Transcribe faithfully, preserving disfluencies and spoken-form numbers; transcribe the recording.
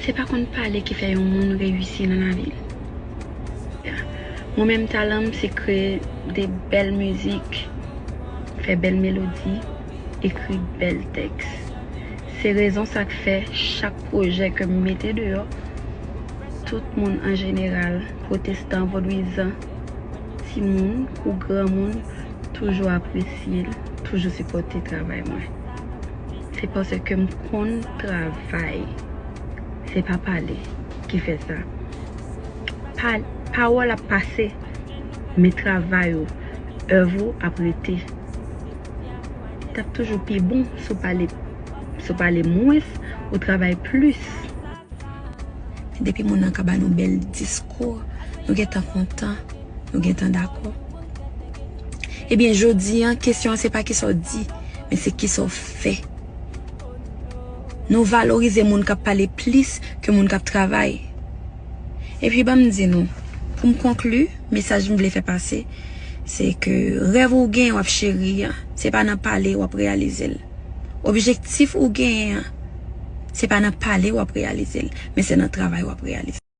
Se pa konn pale ki fè yon moun reyisi nan lavi l. Mwen menm, talan m se kreye de bèl mizik, fè bèl melodi, ekri bèl tèks. Se rezon sa k fè chak pwojè ke m mete deyò, tout moun an jeneral, pwotestan, vodwizan, timoun kou granmoun, toujou apresye l, toujou sipòte travay mwen. Se paske m konn travay. Se pa pale ki fè sa. Pa, pawòl ap pase, men travay ou, èv ou ap rete. T ap toujou pi bon si w pale, si w pale mwens, ou travay plis. Depi moun nan ka ba nou bèl diskou, nou gentan kontan, nou gentan dakò. Ebyen, jodi an, kesyon an se pa kisa w di, men se kisa w fè. Nou valorize moun k ap pale plis ke moun k ap travay. Epi, ban m di nou, pou m konkli, mesaj m vle fè pase, se ke rèv ou gen w ap cheri an, se pa nan pale w ap reyalize l. Objektif ou genyen an, se pa nan pale w ap reyalize l, men se nan travay w ap reyalize l.